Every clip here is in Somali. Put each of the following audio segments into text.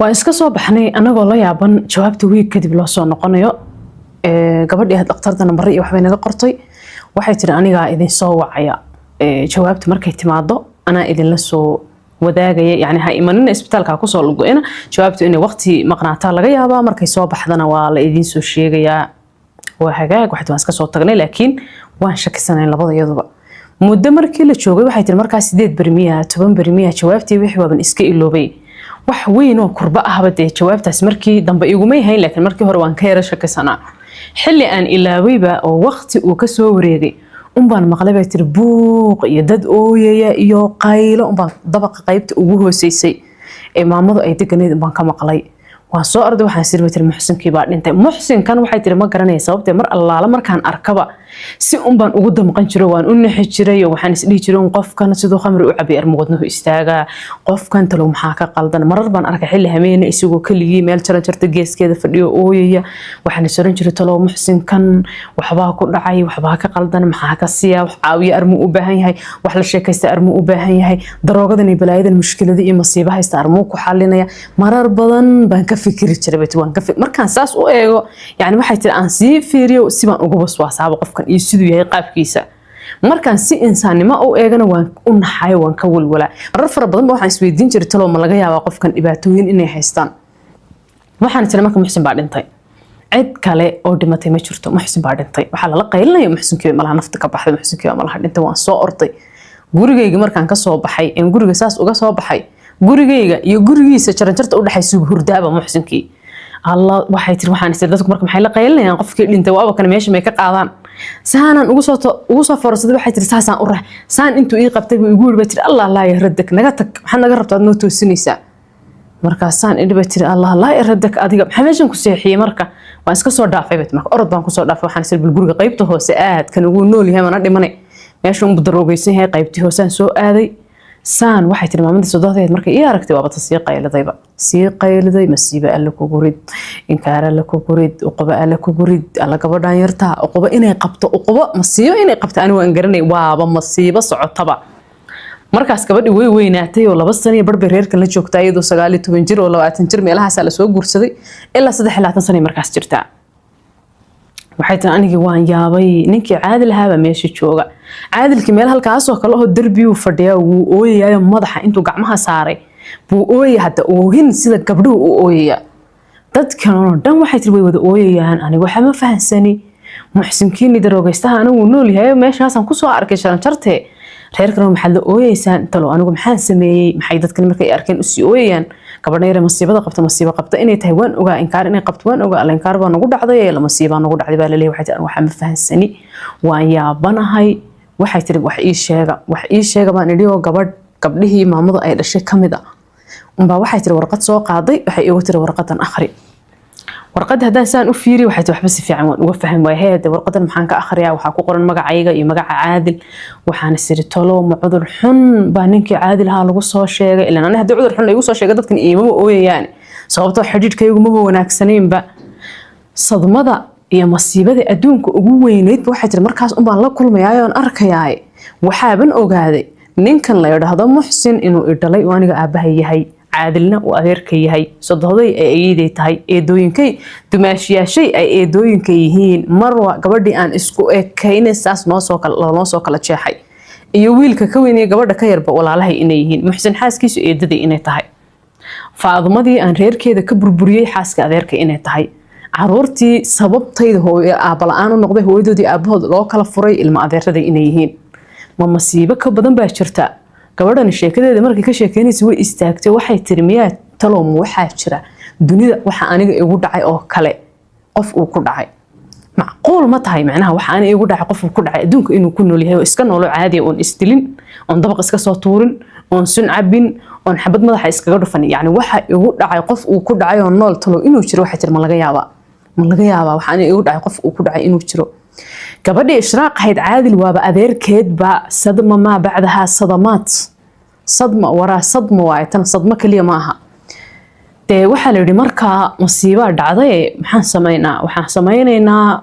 Waan iska soo baxnay anagoo la yaaban jawaabta week kadib loo soo noqonayo. Gabadhii ahayd dhakhtarda nambare iyo waxbay naga qortay. Waxay tiri, "Anigaa idin soo wacaya jawaabta markay timaado, anaa idinla soo wadaagaya. Yani ha imanina isbitaalka, ha kusoo lugo-ina. Jawaabtu inay waqti maqnaataa laga yaabaa, markay soo baxdana waa la idiin soo sheegayaa." Waa hagaag, waxay waan iska soo tagnay, laakiin waan shakisanayn labada iyaduba. Muddo markii la joogay, waxay tiri, markaa 8 beri miya, 10 beri miya, jawaabtii wixii waaban iska iloobay. Wax weyn oo kurba ahba dee jawaabtaas markii dambe igumay hayn, laakiin markii hore waan ka yara shakisanaa. Xilli aan ilaabayba oo waqti uu ka soo wareegay unbaan maqlay, bay tiri, buuq iyo dad ooyaya iyo qaylo unbaan dabaqa qaybta ugu hooseysay ee maamadu ay deganayd unbaan ka maqlay. Waan soo orday. Waxaan siri, bay tiri, Muxsinkii baa dhintay. Muxsinkan, waxay tiri, ma garanaya sababtee, mar allaala markaan arkaba si unbaan ugu damqan jiro, waan u nixi jiray oo waxaan isdhihi jiray un qofkan siduu khamri u cabay armuqadnuhu istaagaa, qofkan talow maxaa ka qaldan? Marar baan arkay xilli hameene isagoo keligii meel jaran jarta geeskeeda fadhiyo, ooyaya. Waxaan is oran jiray, talow Muxsinkan waxbaa ku dhacay, waxbaa ka qaldan, maxaa ka siya? Wax caawiya armuu u baahan yahay, wax la sheekaysta armuu u baahan yahay, daroogadan iyo balaayadan mushkilada iyo masiibo haysta armuu ku xalinaya? Marar badan baan ka fikiri jiray, bay tiri, waan ka markaan saas u eego, yani waxay tiri, aan sii fiiriyo, sibaan uga waswaasaaba qofkan iyo siduu yahay qaabkiisa. Markaan si insaannimo u eegana, waan u naxayo, waan ka walwalaa. Marar fara badan ba waxaan isweydiin jiray, talow ma laga yaabaa qofkan dhibaatooyin inay haystaan? Waxaan tiri, marka Muxsin baa dhintay, cid kale oo dhimatay ma jirto, Muxsin baa dhintay. Waxaa lala qaylinaya Muxsinkii malaha nafta ka baxday, Muxsinkii baa malaha dhintay. Waan soo orday. Gurigayga markaan ka soo baxay, een guriga saas uga soo baxay, gurigayga iyo gurigiisa jaranjarta u dhexaysa hurdaaba Muxsinkii. Allah, waxay tiri, waxaan isiri, dadku marka maxay la qaylinayaan qofkii dhintay? Waaba kana, meesha may ka qaadaan? Saanaan ugu soo foorsaday, waxay tiri, saasaan u rax saan intuu ii qabtay buu igu yiri, bay tiri, "Allah laa yaradak, naga tag, maxaad naga rabtaa, aad noo toosinaysaa?" Markaasaan idhi, bay tiri, "Allah laa yaradak, adiga maxaa meeshan ku seexiyey?" Marka waan iska soo dhaafay, bay tiri. Marka orod baan kusoo dhaafay. Waxaan isiri, bal guriga qaybta hoose aad, kan ugu nool yahay, mana dhimanay, meesha unbu daroogeysan yahay. Qaybtii hoosaan soo aaday. Saan, waxay tiri, maamadii sodohdeed markay ii aragtay, waaba ta sii qayladayba, sii qayliday: "Masiibe alle kugu rid, inkaar alle kugu rid, uquba alle kugu rid, alla gabadhan yartaa uquba inay qabto, uqubo masiibo inay qabto anigu waan garanay, waaba masiibo socotaba." Markaas gabadhi way weynaatay oo 2 sano iyo bar bay reerkan la joogtaa, iyadoo 19 jir oo 20 jir meelahaasaa lasoo guursaday, ilaa 23 sanay markaas jirtaa. Waxay tiri, anigii waan yaabay, ninkii Caadil ahaabaa meesha jooga. Caadilkii meel halkaasoo kale oo darbiyuu fadhiyaa, wuu ooyayaayo, madaxa intuu gacmaha saaray buu ooyaya. Hadda oohin sida gabdhuhu u ooyaya. Dadkan oo dhan, waxay tiri, way wada ooyayaan. Anigu waxa ma fahansani. Muxsinkiini daroogaystaha anigu nool yahay, meeshaasaan kusoo arkay jaranjarte. Reerkan maxaad la ooyeysaan? Talo anigu maxaan sameeyey? Maxay dadkan markay arkeen usii ooyayaan? Gabadha yare masiibada qabta, masiibo qabta inay tahay waan ogaa, inkaar inay qabto waan ogaa. Alla, inkaar baa nagu dhacday, la masiibaa nagu dhacday baa laleeyahay. Waxay tiri, anigu waxaa ma fahansani, waan yaabanahay. Waxay tiri, "Wax ii sheega, wax ii sheega," baan idhi. Oo gabadh gabdhihii maamadu ay dhashay ka mid ah unbaa, waxay tiri, warqad soo qaaday. Waxay iigu tiri, "Warqadan akhri." Warqadda haddaan saan u fiiriyo, waxay tiri, waxba si fiican waan uga fahmi waaya. Heede, warqadan maxaan ka akhriyaa? Waxaa ku qoran magacayga iyo magaca Caadil. Waxaan isiri, tolo ma cudur xun baa ninkii Caadil ahaa lagu soo sheegay? Ilaan ani haddii cudur xun laygu soo sheegay, dadkan iimama ooyayaan, sababtoo xidhiidhkaygu maba wanaagsanaynba. Sadmada iyo masiibada adduunka ugu weyneydba, waxay tiri, markaas unbaan la kulmayaay oon arkayaay. Waxaaban ogaaday ninkan la idhaahdo Muxsin inuu i dhalay oo aniga aabbahay yahay, Caadilna uu adeerka yahay, sodohday ay ayeeday tahay, eedooyinkay dumaashiyaashay ay eedooyinka yihiin, Marwa gabadhii aan isku ekaynay saas noosoo kala jeexay iyo wiilka ka weyn iyo gabadha ka yarba walaalahay inay yihiin, Muxsin xaaskiisu eedaday inay tahay, Faadumadii aan reerkeeda ka burburiyey xaaska adeerka inay tahay, caruurtii sababtayda hooyo aabba la-aan u noqday, hooyadoodii aabahood loo kala furay, ilmo adeeraday inay yihiin. Ma masiibo ka badan baa jirta? Gabadhani sheekadeeda markay ka sheekeynaysa way istaagtay. Waxay tiri, miyaa talow ma waxaa jira dunida waxa aniga igu dhacay oo kale qof uu ku dhacay? Macquul ma tahay macnaha waxa aniga igu dhacay qof uu ku dhacay adduunka inuu ku nool yahay, oo iska noolo caadiya, oon isdilin, oon dabaq iska soo tuurin, oon sun cabin, oon xabad madaxa iskaga dhufan? Yacni waxa igu dhacay qof uu ku dhacay oo nool talow inuu jiro? Waxay tiri, ma laga yaabaa, ma laga yaabaa waxa aniga igu dhacay qof uu ku dhacay inuu jiro? Gabadhii Ishraaq ahayd, Caadil waaba adeerkeedba. Sadma maa bacdahaa sadamaat, sadma waraa sadma waaye, tan sadmo keliya ma aha. Dee waxaa la yidhi, markaa masiibaa dhacday, maxaan samaynaa? Waxaan samaynaynaa,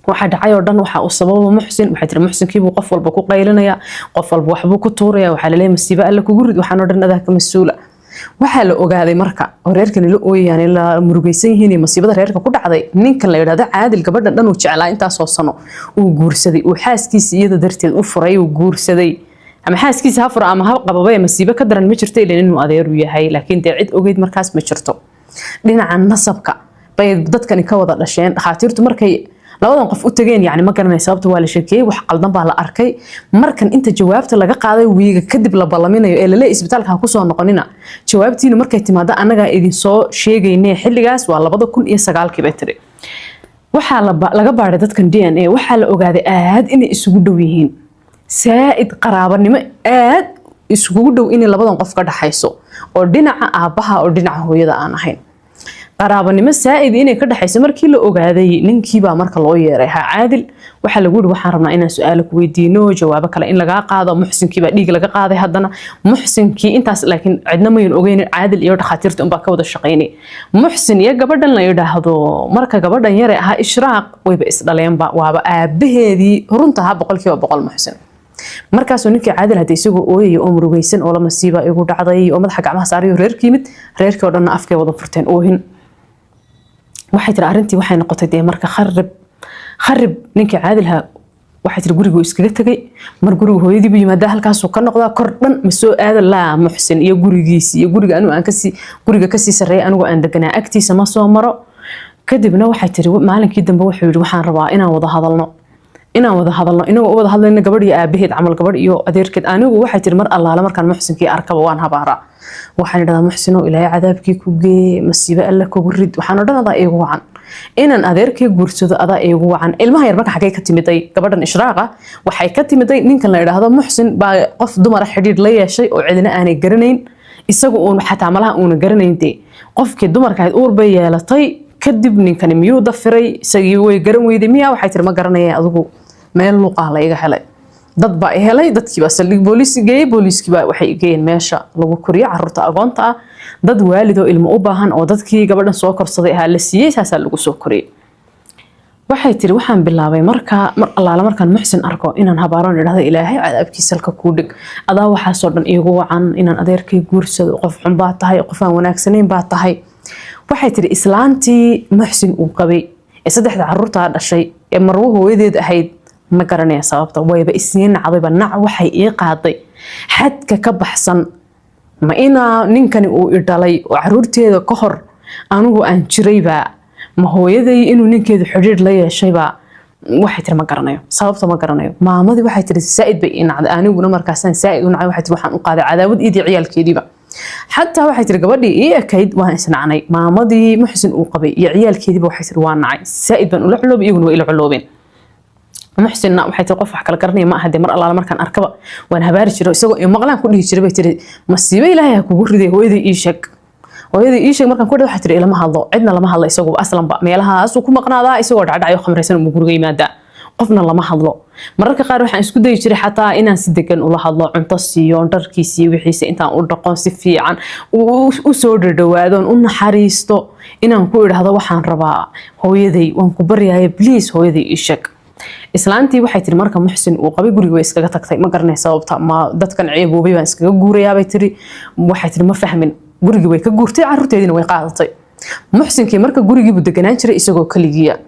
waxa dhacay oo dhan waxa uu sababa Muxsin. Waxay tiri, Muxsinkiibuu qof walba ku qaylinaya, qof walba waxbuu ku tuuraya. Waxaa laleeyahay, masiibo alle kugu rid, waxaan oo dhan adaa ka mas-uula. Waxaa la ogaaday marka oo reerkani la ooyayaan, la murugaysan yihiin masiibada reerka ku dhacday, ninkan la yidhahdo Caadil gabadhan dhan uu jeclaa intaasoo sano uu guursaday, uu xaaskiisa iyada darteed u furay, uu guursaday, ama xaaskiisa ha fura ama ha qababa, masiibo ka daran ma jirto ilan inuu adeeru yahay. Laakiin dee cid ogeyd markaas ma jirto. Dhinaca nasabka bay dadkani ka wada dhasheen. Dhakhaatiirtu markay labadan qof u tageen, yani ma garanay sababta, waa la sheekeeyey, wax qaldan baa la arkay. Markan inta jawaabta laga qaaday wiiga kadib la ballaminayo ee lale isbitaalka ha kusoo noqonina, jawaabtiinu markay timaado annagaa idin soo sheegayne. Xilligaas waa 2009-kii bay tiri. Waxaa laga baadhay dadkan DNA. Waxaa la ogaaday aad inay isugu dhow yihiin, saa'id qaraabanimo aad isugu dhow inay labadan qof ka dhaxayso, oo dhinaca aabbaha oo dhinaca hooyada aan ahayn. Qaraabanimo saa'id inay ka dhaxayso markii la ogaaday, ninkiibaa marka loo yeeray ha Caadil. Waxaa lagu yiri, waxaan rabnaa inaan su-aalo ku weydiino, jawaabo kale in lagaa qaado. Muxsinkii baa dhiig laga qaaday haddana. Muxsinkii intaas laakiin cidna mayan ogeynin, Caadil iyo dhakhaatiirta unbaa ka wada shaqaynay. Muxsin iyo gabadhan la yidhaahdo marka gabadhan yare ahaa Ishraaq wayba isdhaleenba, waaba aabaheedii runta ahaa 100%. Muxsin markaasuu ninkii Caadil hadda isagoo ooyaya oo murugaysan oo la masiiba igu dhacday oo madaxa gacmaha saarayo reerkii yimid. Reerkii oo dhanna afkay wada furteen oohin. Waxay tiri arrintii waxay noqotay dee marka kharib kharib. Ninkii Caadilha waxay tiri gurigu iskaga tegay. Mar guriga hooyadiibu yimaadaa, halkaasuu ka noqdaa, kor dhan ma soo aada laa. Muxsin iyo gurigiisi iyo guriga anigu aan kasii guriga kasii sarreeyay, anigu aan deganaa, agtiisa ma soo maro. Kadibna waxay tiri maalinkii dambe wuxuu yidhi, waxaan rabaa inaan wada hadalno, inaan wada hadalno inagoo u wada hadlayno gabadh iyo aabaheed camal, gabadh iyo adeerkeed. Anigu waxay tiri mar allaale markaan Muxsinkii arkaba waan habaaraa. Waxaan idhahdaa, Muxsinow, Ilaahay cadaabkii ku geeye, masiibo Alle kugu rid. Waxaan odhan, adaa iigu wacan inaan adeerkii guursado, adaa iigu wacan. Ilmaha yar marka xaggay ka timiday? Gabadhan Ishraaqa waxay ka timiday ninkan la idhaahdo Muxsin baa qof dumara xidhiidh la yeeshay oo cidina aanay garanayn, isagu uun xataa malaha uuna garanayn. Dee qofkii dumarka ahayd uur bay yeelatay. Kadib ninkani miyuu dafiray isagii? Way garan weyday miya? Waxay tiri ma garanaya, adigu meel luuqah la iga helay, dad baa i helay, dadkii baa saldhig booliis geeyey, booliiskii baa waxay geeyeen meesha lagu koriyo caruurta agoonta ah. Dad waalid oo ilmo u baahan oo dadkii gabadhan soo korsaday ahaa la siiyey, saasaa lagu soo koriyey. Waxay tiri waxaan bilaabay markaa mar allaale markaan Muxsin arko inaan habaaroon, idhahdo, Ilaahay cadaabkiisa halka kuu dhig, adaa waxaasoo dhan iigu wacan inaan adeerkay guursado, qof xun baa tahay, qof aan wanaagsanayn baa tahay. Waxay tiri islaantii Muxsin uu qabay ee saddexda caruurtaa dhashay ee Marwo hooyadeed ahayd, ma garanaya sababta, wayba isii nacdayba. Nac waxay ii qaaday xadka ka baxsan. Ma inaa ninkani uu i dhalay oo caruurteeda ka hor anigu aan jiraybaa? Ma hooyaday inuu ninkeedu xidhiidh la yeeshaybaa? Waxay tiri ma garanayo sababta, ma garanayo. Maamadii waxay tiri saaid bay ii nacday, aniguna markaasaan saaid u nacay. Waxay tiri waxaan u qaaday cadaawad iidii ciyaalkeediiba xataa. Waxay tiri gabadhii ii ekayd waan isnacnay, maamadii Muxsin uu qabay iyo ciyaalkeediiba. Waxay tiri waa nacay, saaid baan ula culoobay, iyaguna waa ila culoobeen. Muxsinna waxay tiri qof wax kala garanaya ma aha. Dee mar allaala markaan arkaba waan habaari jiray, isagoo iyo maqlaan ku dhihi jiray. Bay tiri, masiibo Ilaahay ha kugu riday, hooyadii ii sheeg, hooyadii ii sheeg. Markaan ku dhahay, waxay tiri ilama hadlo, cidna lama hadlo. Isagu aslanba meelahaasuu ku maqnaadaa, isagoo dhacdhacyo khamraysan uu guriga yimaadaa, qofna lama hadlo. Mararka qaar waxaan isku dayi jiray xataa inaan si degan ula hadlo, cunto siiyo, dharkiisa iyo wixiisa intaan u dhaqo, si fiican u soo dhadhawaadoon u naxariisto, inaan ku idhaahdo, waxaan rabaa hooyaday, waan ku baryaaya, please hooyaday ii sheeg. Islaantii waxay tiri marka Muxsin uu qabay guriga way iskaga tagtay. Ma garanay sababta, ma dadkan ceeboobay baan iskaga guurayaa bay tiri. Waxay tiri ma fahmin, gurigii way ka guurtay, caruurteediina way qaadatay. Muxsinkii marka gurigiibuu deganaan jiray isagoo keligiya.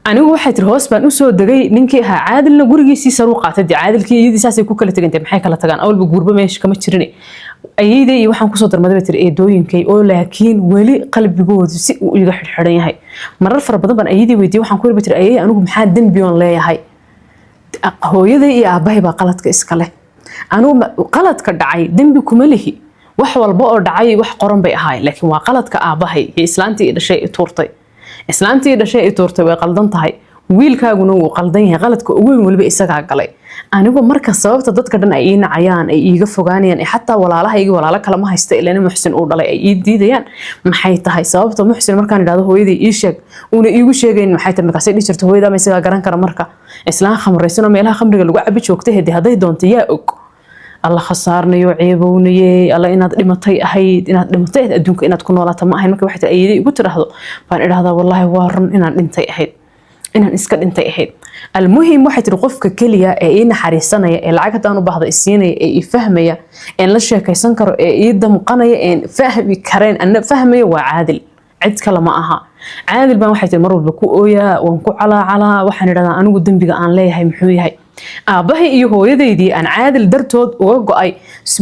Anigu waxay tiri hoos baan usoo degay, ninkii ahaa Caadilna gurigiisii saruu qaatay. Dee Caadilkii iyadii saasay ku kala tegantay. Maxay kala tagaan? Awalba guurba meesha kama jirin. Ayeydey iyo waxaan kusoo darmaday bay tiri eedooyinkay, oo laakiin weli qalbigoodu si uu iga xidhxidhan yahay. Marar fara badan baan ayeydii weydiiyey. Waxaan ku yiri, bay tiri, ayey, anigu maxaa dembi oon leeyahay? Hooyaday iyo aabbahay baa qaladka iska leh. Anigu qaladka dhacay dembi kuma lihi. Wax walba oo dhacay wax qoran bay ahaayeen, laakiin waa qaladka aabbahay iyo islaantii i dhashay i tuurtay. Islaantii i dhashay i tuurtay way qaldan tahay, wiilkaaguna wuu qaldan yahay, qaladka ugu weyn weliba isagaa galay. Anigu marka sababta dadka dhan ay ii nacayaan, ay iiga fogaanayaan, ee xataa walaalahaygi, walaalo kale ma haysta ilaan, Muxsin uu dhalay ay ii diidayaan maxay tahay? Sababta Muxsin markaan idhahdo hooyadii ii sheeg uuna iigu sheegayn maxay tahay? Markaasay dhihi jirta, hooyadaa ma isagaa garan kara? Marka islaan khamraysanoo meelaha khamriga lagu cabi joogtay hede hadday doonto yaa og. Alla khasaarnayo, ceebownaye, alla inaad dhimatay ahayd, inaad dhimatay ahayd, adduunka inaad ku noolaata ma ahayn. Marka waxay tiri ayeeday igu tidhaahdo baan idhahdaa, wallaahi waa run, inaan dhintay ahayd. Inaan iska dhintay ahayd. Almuhim, waxay tiri, qofka keliya ee ii naxariisanaya, ee lacag haddaan u baahda isiinaya, ee ii fahmaya, een la sheekaysan karo, ee ii damqanaya, een fahmi kareen, ana fahmaya, waa Caadil, cid kale ma aha. Caadil baan, waxay tiri, mar walba ku ooyaa, waan ku calaacalaa. Waxaan idhahdaa, anigu dembiga aan leeyahay muxuu yahay? Aabbahay iyo hooyadaydii aan Caadil dartood uga go-ay,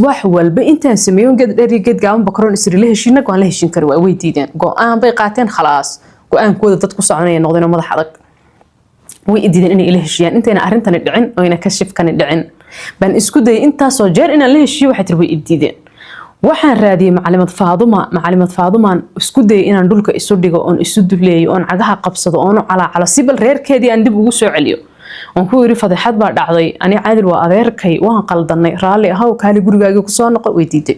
wax walba intaan sameeyo, geed dheer iyo geed gaaban bakaroon isri la heshiina, waan la heshiin kari waa, way diideen. Go-aan bay qaateen, khalaas, go-aankooda dad ku soconaya noqdeen oo madax adag. Way diideen inay ila heshiiyaan. Intayna arrintani dhicin oyna kashifkani dhicin baan isku dayay intaasoo jeer inaan la heshiiyo. Waxay tiri, way i diideen. Waxaan raadiyey Macalimad Faaduma. Macalimad Faadumaan isku dayay inaan dhulka isu dhigo oon isu duleeyo oon cagaha qabsado oon u calaacalo, si bal reerkeedii aan dib ugu soo celiyo. Waan ku yiri, fadeexad baa dhacday, ani Caadil waa adeerkay, waan qaldanay, raalli ahow, kaali gurigaagii kusoo noqo. Way diiday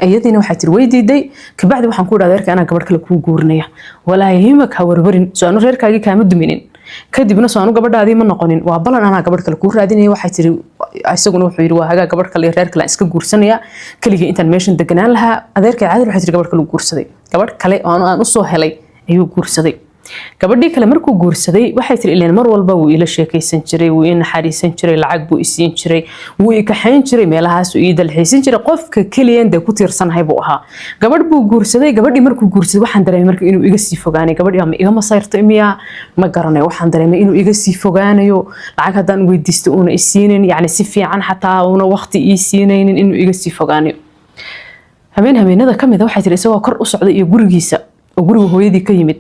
iyadiina. Waxay tiri, way diiday. Kabacdi waxaan ku idhi, adeerka anaa gabadh kale kuu guurinaya, walaa yahimak, ha warwarin. Soo anu reerkaagii kaama duminin? Kadibna soo anu gabadhaadii ma noqonin? Waa balan, anaa gabadh kale kuu raadinaya. Waxay tiri, isaguna wuxuu yidhi, waa hagaa, gabadh kale iyo reer kale aan iska guursanaya keligii intaan meeshan deganaan lahaa. Adeerkay Caadil, waxay tiri, gabadh kale u guursaday. Gabadh kale oo aan usoo helay ayuu guursaday. Gabadhii kale markuu guursaday, waxay tiri, ileen mar walba wuu ila sheekaysan jiray, wuu ii naxariisan jiray, lacag buu isiin jiray, wuu i kaxayn jiray, meelahaas uu ii dalxiisin jiray. Qofka keliyan dee ku tiirsanahay buu ahaa. Gabadh buu guursaday. Gabadhii markuu guursaday, waxaan dareemay marka inuu iga sii fogaanay. Gabadhii ama iga masayrtay miyaa, ma garanayo. Waxaan dareemay inuu iga sii fogaanayo. Lacag haddaan weydiisto uuna isiinayn, yacni si fiican xataa uuna waqti ii siinaynin, inuu iga sii fogaanayo. Habeen habeenada ka mid a, waxay tiri, isagoo kor u socday iyo gurigiisa oo guriga hooyadii ka yimid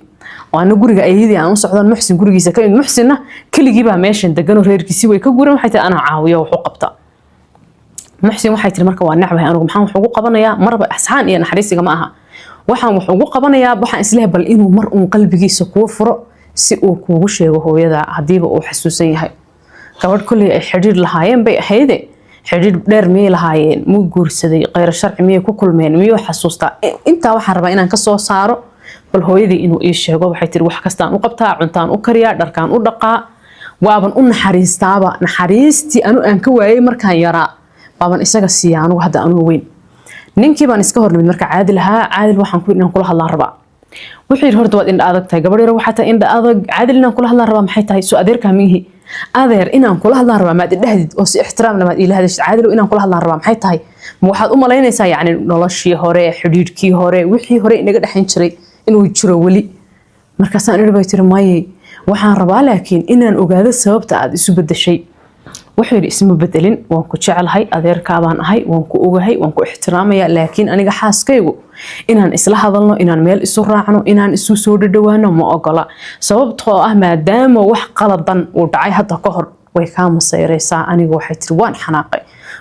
oo ana guriga ayadii aan u socdaan, Muxsin gurigiisa ka yimid. Muxsinna keligii baa meeshan deganoo reerkiisii way ka guureen. Waxay tiri, anaa caawiyo, wax u qabta Muxsin. Waxay tiri, marka waa necbahay anigu, maxaan wax ugu qabanayaa? Marba asxaan iyo naxariisiga ma aha. Waxaan wax ugu qabanayaa, waxaan isleeyahay bal inuu mar uun qalbigiisa kuu furo si uu kuugu sheego hooyada haddiiba uu xasuusan yahay. Gabadh kolley ay xidhiir lahaayeen bay ahayde. Xidhiir dheer miyay lahaayeen? Muu guursaday? Khayro sharci miyay ku kulmeen? Miyuu xasuustaa? Intaa waxaan rabaa inaan kasoo saaro bal hooyadii inuu ii sheego. Waxay tiri, wax kastaan u qabtaa, cuntaan u kariyaa, dharkaan u dhaqaa, waaban u naxariistaaba. Naxariistii anu aan ka waayay markaan yaraa baaban isaga siiya anugu hadda anuu weyn. Ninkii baan iska hornimid marka, Caadil ahaa. Caadil waxaan ku inaan kula hadlaan rabaa. Wuxuu yidhi, horta waad indha adag tahay, gabadh yaro waxaa tahay indha adag. Caadil inaan kula hadlaan rabaa maxay tahay? Soo adeerkaa miihi? Adeer, inaan kula hadlaan rabaa maad idhahdid oo si ixtiraam lamaad iila hadashid? Caadilow, inaan kula hadlaan rabaa maxay tahay? Ma waxaad u malaynaysaa yacni noloshii hore, xidhiidhkii hore, wixii hore inaga dhexayn jiray inuu jiro weli? Markaasaan idhi, bay tiri, maye, waxaan rabaa laakiin inaan ogaado sababta aad isu bedeshay. Wuxuu yidhi, isma bedelin, waan ku jeclahay, adeerkaabaan ahay, waan ku ogahay, waan ku ixtiraamaya, laakiin aniga xaaskaygu inaan isla hadalno, inaan meel isu raacno, inaan isu soo dhadhawaano ma ogola, sababtoo ah maadaama wax qaladan uu dhacay hadda ka hor, way kaa masayraysaa. Aniga, waxay tiri, waan xanaaqay.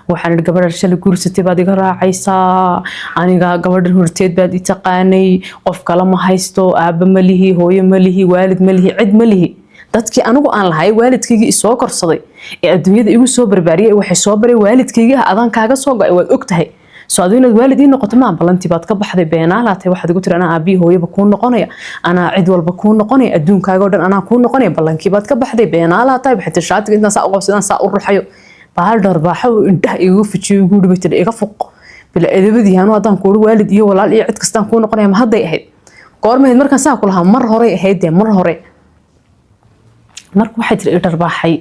Waxaan idhi, gabadha shalay guursatay baad iga raacaysaa? Aniga gabadhan horteed baad i taqaanay. Qof kale ma haysto, aabba ma lihi, hooyo ma lihi, waalid ma lihi, cid ma lihi. Dadkii anigu aan lahay, waalidkaygii isoo korsaday ee adduunyada igu soo barbaariyay, waxay soo baray waalidkaygii ah, adaan kaaga soo go-ay, waad og tahay. Soo adigu inaad waalid ii noqoto maa? Ballantii baad ka baxday, beenaalaatay. Waxaad igu tiri, anaa aabbihi hooyaba kuu noqonaya, anaa cid walba kuu noqonaya, adduunkaaga oo dhan anaa kuu noqonaya. Ballankii baad ka baxday, beenaalaatay. Waxay tiri, shaatiga intaan saa u qabsadaan saa u ruxayo, baal dharbaaxo uu indhaha igaga fujiyo, igu yidhi, bay tiri, iga fuq bila edabadii. Anu haddaan kuuhi waalid iyo walaal iyo cid kastaan kuu noqonaya, ma hadday ahayd? Goormahayd markaan saa ku lahaa? Mar horey ahayd dee, mar hore. Marka waxay tiri, i dharbaaxay,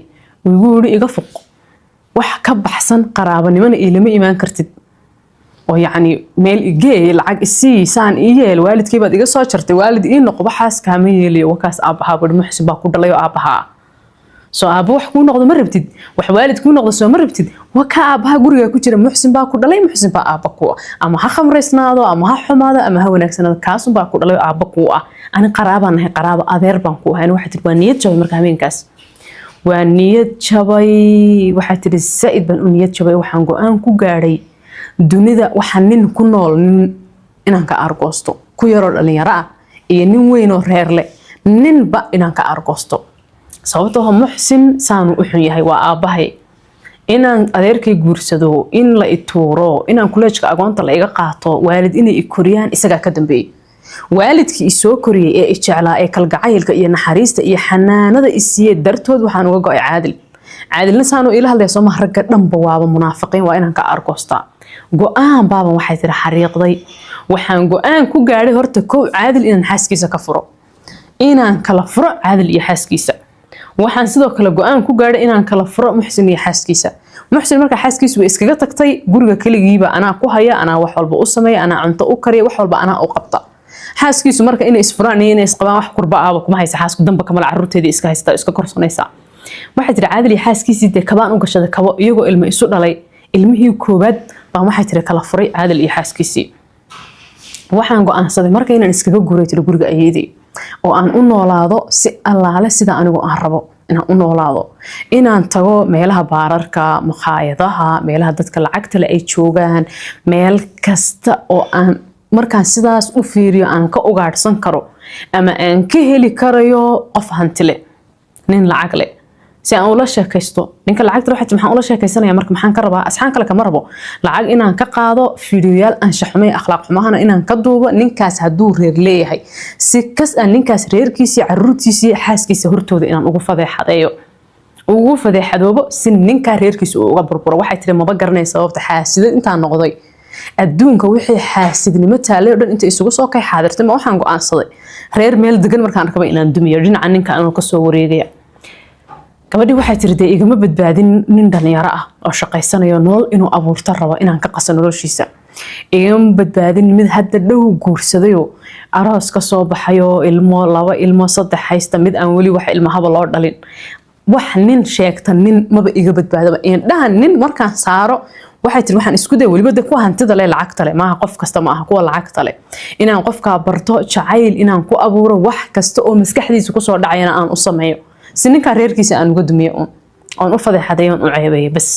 igu yidhi, iga fuq, wax ka baxsan qaraabanimona iilama imaan kartid, oo yacni meel igee, lacag isii, saan ii yeel, waalidkii baad iga soo jartay, waalid ii noqo, waxaas kaama yeelayo. Wakaas aabbahaa bari, Muxsin baa ku dhalay oo aabbahaa. Soo aabba wax kuu noqdo ma rabtid? Wax waalid kuu noqdo soo ma rabtid? Waa ka aabbaha gurigaa ku jira. Muxsin baa ku dhalay, Muxsin baa aabba ku ah. Ama ha khamraysnaado, ama ha xumaado, ama ha wanaagsanaado, kaasun baa ku dhalay oo aabba kuu ah. Ani qaraabaan nahay, qaraabo, adeer baan ku ahay. Ani, waxay tiri, waa niyad jabay. Marka habeenkaas waa niyad jabay. Waxay tiri, zaa'id baan u niyad jabay. Waxaan go-aan ku gaadhay dunida waxa nin ku nool nin inaan ka aargoosto, ku yaroo dhalinyaro ah iyo nin weyn oo reer leh, ninba inaan ka aargoosto, sababtoo Muxsin saanu u xun yahay, waa aabbahay. Inaan adeerkay guursado, in la ituuro, inaan kuleejka agoonta la iga qaato, waalid inay i koriyaan, isagaa ka dambeeyey. Waalidkii isoo koriyey ee i jeclaa, ee kalgacaylka iyo naxariista iyo xanaanada i siiyey dartood waxaan uga go-ay Caadil. Caadilna saanu ila hadlaya sooma? Ragga dhanba waaba munaafiqiin, waa inaan ka aargoostaa. Go-aan baaban, waxay tiri, xariiqday. Waxaan go-aan ku gaadhay horta kow, Caadil inaan xaaskiisa ka furo, inaan kala furo Caadil iyo xaaskiisa. Waxaan sidoo kale go-aan ku gaadhay inaan kala furo Muxsin iyo xaaskiisa. Muxsin markaa xaaskiisu way iskaga tagtay. Guriga keligiiba anaa ku haya, anaa wax walba u sameeya, anaa cunto u kariya, wax walba anaa u qabta. Xaaskiisu marka inay isfuraan iyo inay isqabaan wax kurba ahba kuma haysa. Xaasku damba kamala, caruurteedii iska haysataa, iska korsanaysaa. Waxay tiri, Caadil iyo xaaskiisii dee kabaan u gashaday kabo, iyagoo ilmo isu dhalay. Ilmihii koowaad baan, waxay tiri, kala furay Caadil iyo xaaskiisii. Waxaan go-aansaday marka inaan iskaga guuray, tiri, guriga ayeedey oo aan u noolaado si allaale sida anigu aan rabo inaan u noolaado, inaan tago meelaha baararka, makhaayadaha, meelaha dadka lacagta le ay joogaan, meel kasta oo aan markaan sidaas u fiiriyo aan ka ugaadhsan karo ama aan ka heli karayo qof hantile, nin lacag leh, si aan ula sheekaysto. Ninka lacagta waxay maxaan ula sheekaysanaya marka? Maxaan ka rabaa? Asxaan kale kama rabo, lacag inaan ka qaado, fiidiyoyaal anshax xumay, akhlaaq xumahana inaan ka duubo. Ninkaas hadduu reer leeyahay, si kas aan ninkaas reerkiisii, caruurtiisii, xaaskiisa hortooda inaan ugu fadeexadeeyo, ugu fadeexadoobo, si ninkaa reerkiisa uu uga burburo. Waxay tiri, maba garanay sababta. Xaasidad intaan noqday, adduunka wixii xaasidnimo taalay oo dhan inta isugu soo kay xaadirtay, ma waxaan go-aansaday reer meel degan markaan arkaba inaan dumiyo, dhinaca ninka anuu kasoo wareegaya. Gabadhii waxay tiri, dee igama badbaadin nin dhalinyaro ah oo shaqaysanayo, nolol inuu abuurto rabo, inaan ka qaso noloshiisa. Igama badbaadin mid hadda dhow guursadayoo aroos ka soo baxayo, ilmo, laba ilmo, saddex haysta, mid aan weli wax ilmahaba loo dhalin. Wax nin sheegta, nin maba iga badbaadaba. Indhaha nin markaan saaro, waxay tiri, waxaan isku day weliba de kuwa hantida leh, lacagta leh, maaha qof kasta, maaha kuwa lacagta leh, inaan qofkaa barto, jacayl inaan ku abuuro, wax kasta oo maskaxdiisa kusoo dhacayana aan u sameeyo, si ninkaa reerkiisa aan uga dumiyo uun, oon u fadeexadeeyo, oon u ceebeeyo bas.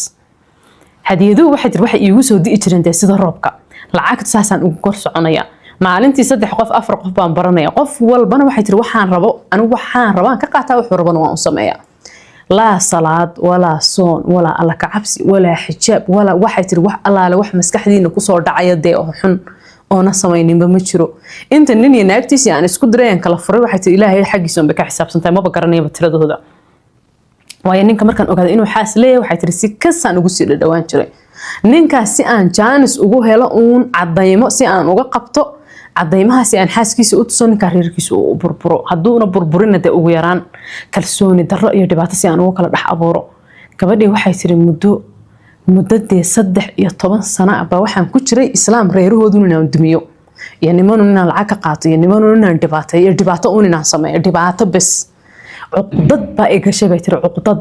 Hadiyaduhu, waxay tiri, waxay iigu soo di'i jireen dee sida roobka. Lacagta saasaan ugu kor soconaya. Maalintii saddex qof, afar qof baan baranaya. Qof walbana, waxay tiri, waxaan rabo anigu, waxaan rabaan ka qaataa, wuxuu rabana waan u sameeyaa. Laa salaad walaa soon walaa alla ka cabsi walaa xijaab walaa, waxay tiri, wax allaale wax maskaxdiina kusoo dhacaya dee oo xun oona samayninba ma jiro. Inta nin iyo naagtiisii aan isku diray, aan kala furay, waxay tiri, Ilaahay xaggiisa unbay ka xisaabsantahay, maba garanayaba tiradooda. Waayo, ninka markaan ogaaday inuu xaas leeyahay, waxay tiri, si kasaan ugu sii dhadhawaan jiray ninkaas, si aan jaanis ugu helo uun cadaymo, si aan uga qabto cadaymaha, si aan xaaskiisa u tuso, ninkaa reerkiisa uu burburo. Hadduuna burburina, dee ugu yaraan kalsooni darro iyo dhibaato si aan ugu kala dhex abuuro. Gabadhii waxay tiri, muddadee 13 sano ah baa waxaan ku jiray islaam reerahoodun inaan dumiyo, iyo nimanun inaan lacag ka qaato, iyo nimanun inaan dhibaateeyo, iyo dhibaato uun inaan sameeyo, dhibaato bes. Cuqdad baa i gashay, bay tiri, cuqdad.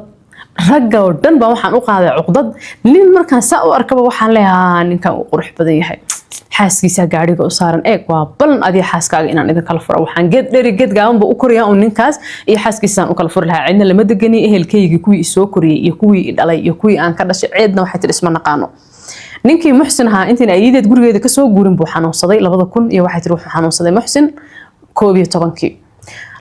Ragga oo dhan baa waxaan u qaaday cuqdad. Nin markaan saa u arkaba, waxaan leeyahaa, ninkan uu qurux badan yahay, xaaskiisa gaadhiga u saaran, eeg, waa balan adiga xaaskaaga inaan idin kala furo. Waxaan geed dheri geed gaaban buu u korayaa uun ninkaas iyo xaaskiisaan u kala furi lahaa. Cidna lama degani, ehelkaygii kuwii isoo koriyey iyo kuwii i dhalay iyo kuwii aan ka dhashay ceedna, waxay tiri, isma naqaano. Ninkii Muxsin ahaa, intiin ayideed gurigeeda kasoo guurin buu xanuunsaday. 2000 iyo, waxay tiri, wuxuu xanuunsaday Muxsin 11-kii.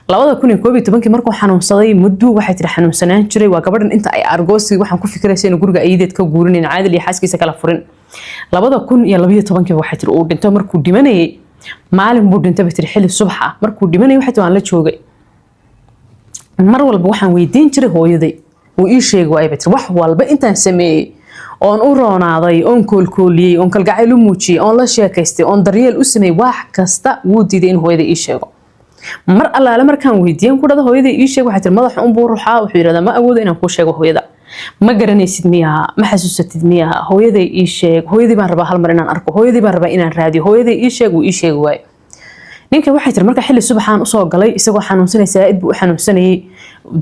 2011-kii markuu xanuunsaday, mudduu, waxay tiri, xanuunsanaan jiray. Waa gabadhan inta ay argoosi waxaan ku fikiraysa inuu guriga ayideed ka guurinin, Caadil iyo xaaskiisa kala furin. 2012-kii, waxay tiri, uu dhinto. Markuu dhimanayay, maalin buu dhintay, bay tiri, xilli subax ah. Markuu dhimanayay, waxay tiri, waan la joogay. Mar walba waxaan weydiin jiray hooyaday, wuu ii sheegi waayay, bay tiri. Wax walba intaan sameeyey, oon u roonaaday, oon koolkooliyey, oon kalgacayl u muujiyey, oon la sheekaystay, oon daryeel u sameeyey, wax kasta, wuu diiday in hooyaday ii sheego. Mar allaale markaan weydiiyan ku dhada, "Hooyaday ii sheeg," waxay tiri, madaxa unbuu ruxaa. Wuxuu yidhahdaa, "Ma awoodo inaan kuu sheego hooyada. Ma garanaysid miyaa? Ma xasuusatid miyaa? Hooyaday ii sheeg. Hooyadii baan rabaa hal mar inaan arko. Hooyadii baan rabaa inaan raadiyo. Hooyaday ii sheeg." Wuu ii sheegi waaye ninka. Waxay tiri, marka xilli subaxaan usoo galay isagoo xanuunsanay, saaid buu u xanuunsanayay.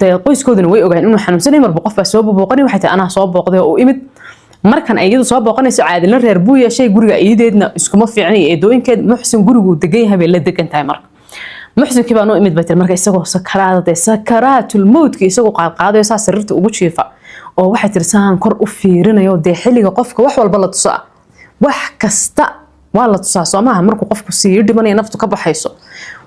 Dee qoyskooduna way ogaan inuu xanuunsanayay. Marba qof baa soo booqanay. Waxay tiri, anaa soo booqday oo u imid. Markan ay iyadu soo booqanayso, Caadilna reer buu yeeshay, guriga iyadeedna iskuma fiicna iyo eedooyinkeed. Muxsin guriguu degan yahay bay la degan tahay. Marka Muxsinkii baan u imid, bay tiri, marka isagoo sakaraada, dee sakaraatul mowdka isagoo qaadqaadayo, saa sariirta ugu jiifa, oo, waxay tiri, saan kor u fiirinayo. Dee xilliga qofka wax walba la tuso ah, wax kasta waa la tusaa, soo maaha? Markuu qofku sii dhimanaya, naftu ka baxayso,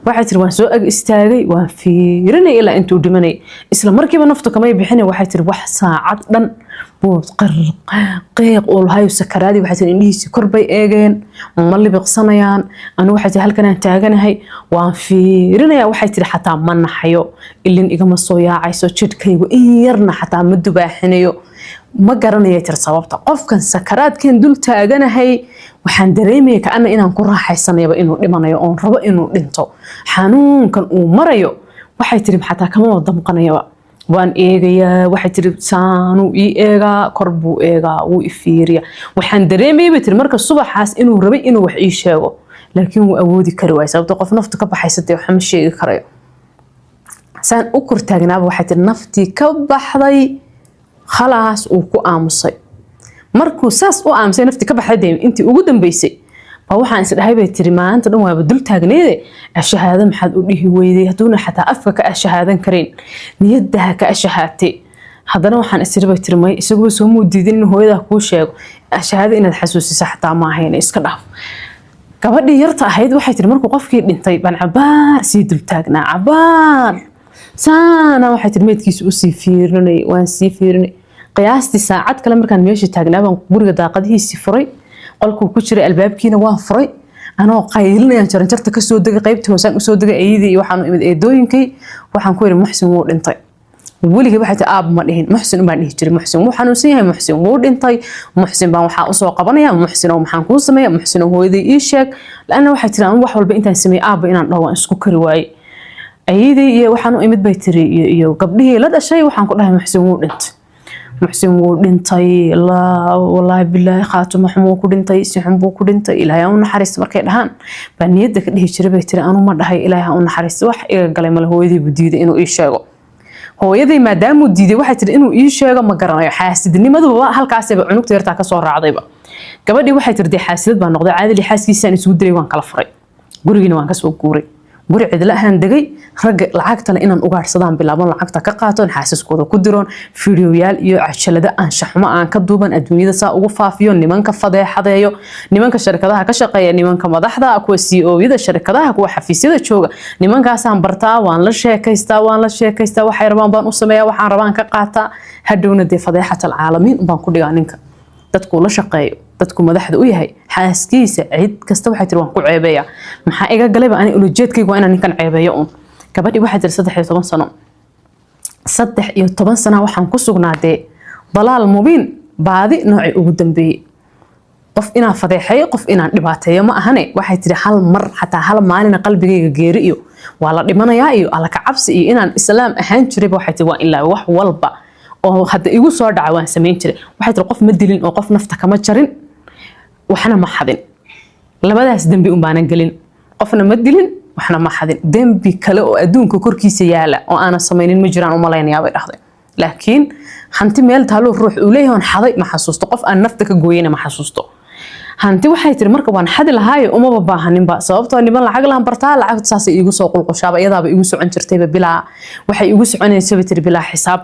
waxay tiri, waan soo ag istaagay, waan fiirinay ilaa intuu dhimanay. Isla markiiba naftu kamay bixin. Waxay tiri, wax saacad dhan buu qiiq uu lahayo sakaraadii. Waxay tiri, indhihiisii kor bay eegeen, ma libiqsanayaan. Anu, waxay tiri, halkanaan taaganahay, waan fiirinaya. Waxay tiri, xataa ma naxayo, ilin igama soo yaacayso, jidhkaygu in yarna xataa ma dubaaxinayo. Ma garanaya, tiri, sababta. Qofkan sakaraadkan dul taaganahay, waxaan dareemaya kaana inaan ku raaxaysanayaba inuu dhimanayo, oon rabo inuu dhinto, xanuunkan uu marayo. Waxay tiri, xataa kama wada damqanayaba. Waan eegayaa, waxay tiri, saanuu ii eegaa, kor buu eegaa, wuu i fiiriyaa. Waxaan dareemayay, bay tiri, marka subaxaas inuu rabay inuu wax ii sheego, laakiin wuu awoodi kari waay, sababto qof naftu ka baxaysa dee waxa ma sheegi karayo. Saan u kor taagnaaba, waxay tiri, naftii ka baxday, khalaas, uu ku aamusay. Markuu saas u aamusay, naftii ka baxday dee intii ugu dambeysay baa waxaan is dhahay, bay tiri, maanta dhan waaba dul taagneede, ashahaado maxaad u dhihi weyday? Hadduuna xataa afka ka ashahaadan karayn, niyadaha ka ashahaatay. Haddana waxaan is iri, bay tiri, may, isaguba soo muu diidin in hooyadaa kuu sheego, ashahaado inaad xasuusiso xataa ma ahayn, iska dhaaf. Gabadhii yarta ahayd waxay tiri, markuu qofkii dhintay baan cabaar sii dul taagnaa, cabaar saana, waxay tiri, meydkiisa usii fiirinay, waan sii fiirinay. Qiyaastii saacad kale markaan meesha taagnaa baan guriga daaqadihiisii furay, qolkuu ku jiray albaabkiina waan furay. Anoo qaylinayaan jaranjarta kasoo degay, qaybtii hoosaan usoo degay. Ayadii iyo waxaan u imid eedooyinkay. Waxaan ku yidhi, "Muxsin wuu dhintay." Weligay, waxay tii, aab ma dhihin, Muxsin baan dhihi jiray. Muxsin wuu xanuunsan yahay, Muxsin wuu dhintay, Muxsin baan waxaa usoo qabanaya, Muxsin oo maxaan kuu sameeya, Muxsin oo hooyaday ii sheeg. Laanna, waxay tiri, anu wax walba intaan sameeyey aabba inaan dhaho waan isku kari waayey. Ayadii iyo waxaan u imid, bay tiri, iyo gabdhihii la dhashay. Waxaan ku dhahay, "Muxsin wuu dhintay, Muxsin wuu dhintay, laa wallaahi bilaahi, khaatumo xumuu ku dhintay, si xun buu ku dhintay, Ilaahay ha u naxariisto," markay dhahaan baa niyadda ka dhihi jiray, bay tiri. Anu ma dhahay Ilaahay ha u naxariisto, wax iga galay male. Hooyadii buu diiday inuu ii sheego. Hooyaday maadaamuu diiday, waxay tiri, inuu ii sheego ma garanayo. Xaasidnimaduba halkaasayba cunugta yartaa kasoo raacdayba. Gabadhii waxay tiri, dee xaasidad baa noqday. Caadili xaaskiisaan isugu dilay, waan kala furay, gurigiina waan kasoo guuray, guri cidla ahaan degay. Ragga lacagta le inaan ugaadhsadaan bilaabon, lacagta ka qaatoon, xaasaskooda ku diroon, fiidiyoyaal iyo cajalado anshaxumo aan ka duuban, adduunyada saa ugu faafiyo, nimanka fadeexadeeyo, nimanka sharikadaha ka shaqeeya, nimanka madaxda, kuwa CEO-yada sharikadaha, kuwa xafiisyada jooga. Nimankaasaan bartaa, waan la sheekaystaa, waan la sheekaystaa, waxay rabaan baan u sameeyaa, waxaan rabaan ka qaataa. Hadhowna dee fadeexat alcaalamiin baan ku dhigaa ninka, dadkuu la shaqeeyo, dadku madaxda u yahay, xaaskiisa, cid kasta, waxay tiri, waan ku ceebeeya. Maxaa iga galayba ani? Ulajeedkaygu waa inaan ninkan ceebeeyo uun. Gabadhii waxay tiri, 13 sano, 13 sana waxaan ku sugnaa dee dalaal mubiin, baadi noocii ugu dambeeyey. Qof inaan fadeexeeyo, qof inaan dhibaateeyo ma ahane, waxay tiri, hal mar xataa, hal maalina qalbigayga geeri iyo waa la dhimanayaa iyo alla ka cabsi iyo inaan islaam ahaan jirayba, waxay tiri, waa ilaa wax walba oo hadda igu soo dhaca waan samayn jiray. Waxay tiri, qof ma dilin oo qof nafta kama jarin, waxna ma xadin. Labadaas dembi un baanan gelin, qofna ma dilin, waxna ma xadin. Dembi kale oo adduunka korkiisa yaala oo aanan samaynin ma jiraan u malaynayaa, bay dhahday. Laakiin hanti meel taaloo ruux uu leeyahay oon xaday ma xasuusto, qof aan nafta ka gooyeyna ma xasuusto. Hanti, waxay tiri, marka waan xadi lahaayo umaba baahaninba, sababtoo niman lacag lahan bartaa, lacagtu saasay iigu soo qulqushaaba, iyadaaba igu socon jirtayba bilaa, waxay igu soconaysaba, tiri, bilaa xisaab.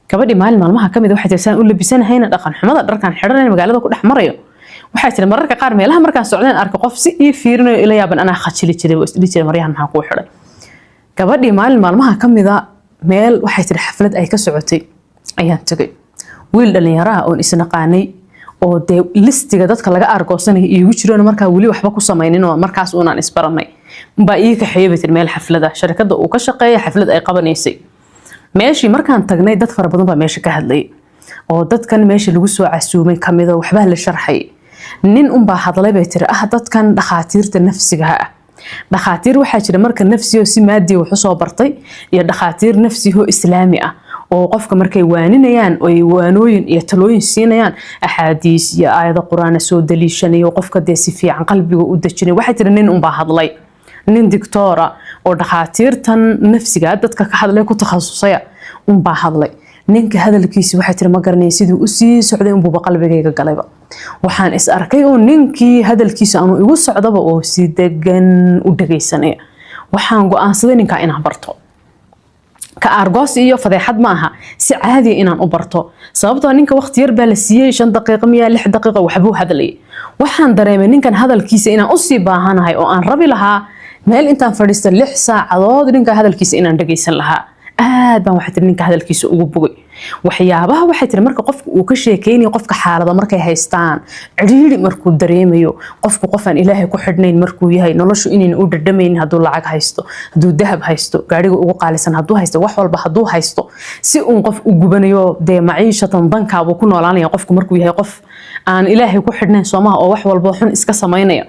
Gabadhii maalin maalmaha kamid, waxay tiri, saan u labisanahayna, dhaqan xumada dharkan xidhanayna, magaalada ku dhex marayo, waxay tiri, mararka qaar meelaha markaan socdeen arko qof si ii fiirinayo ila yaaban, anaa khajili jiray oo isdhihi jiray, "Maryahan maxaa kuu xidhay?" Gabadhii maalin maalmaha kamida meel, waxay tiri, xaflad ay ka socotay ayaan tegay. Wiil dhalinyaraha oon isnaqaanay oo dee listiga dadka laga aargoosanaya iigu jiroon, markaa weli waxba ku samaynin oo markaas uunaan isbaranay, baa ii kaxeeyay, bay tiri, meel xaflada sharikada uu ka shaqeeya xaflad ay qabanaysay. Meeshii markaan tagnay, dad fara badan baa meesha ka hadlayay oo dadkan meesha lagu soo casuumay kamid oo waxbaa la sharxay. Nin unbaa hadlay, bay tiri, ah dadkan dhakhaatiirta nafsiga ah. Dhakhaatiir waxaa jira marka nafsiyo si maadiya wax usoo bartay iyo dhakhaatiir nafsiho islaami ah oo qofka markay waaninayaan oy waanooyin iyo talooyin siinayaan, axaadiis iyo aayado qur-aana soo daliishanayo, qofka dee si fiican qalbiga u dejinay. Waxay tiri, nin unbaa hadlay, nin dictoora oo dhakhaatiirtan nafsiga dadka ka hadlay ku takhasusaya unbaa hadlay. Ninka hadalkiisi, waxay tiri, ma garanaya siduu usii socday unbuuba qalbigayga galayba. Waxaan is arkay oo ninkii hadalkiisa aanu igu socdaba oo si degan u dhagaysanaya. Waxaan go-aansaday ninkaa inaan barto, ka aargoosi iyo fadeexad ma aha, si caadiya inaan u barto, sababtoo ninka waqti yar baa la siiyey, 5 daqiiqo miyaa, 6 daqiiqo, waxbuu hadlayay. Waxaan dareemay ninkan hadalkiisa inaan usii baahanahay oo aan rabi lahaa meel intaan fadhiisto 6 saacadood ninka hadalkiisa inaan dhagaysan lahaa. Aad baan, waxay tiri, ninka hadalkiisa ugu bogay. Waxyaabaha, waxay tiri, marka qofku uu ka sheekeynayo, qofka xaalado markay haystaan, cidhiidhi markuu dareemayo, qofku qofaan Ilaahay ku xidhnayn markuu yahay, noloshu inayna u dhadhamaynin, hadduu lacag haysto, hadduu dahab haysto, gaadhiga ugu qaalisan hadduu haysto, wax walba hadduu haysto, si uun qof u gubanayo dee maciishatan dankaabuu ku noolaanaya. Qofku markuu yahay qof aan Ilaahay ku xidhnayn, soomaha, oo wax walba xun iska samaynaya.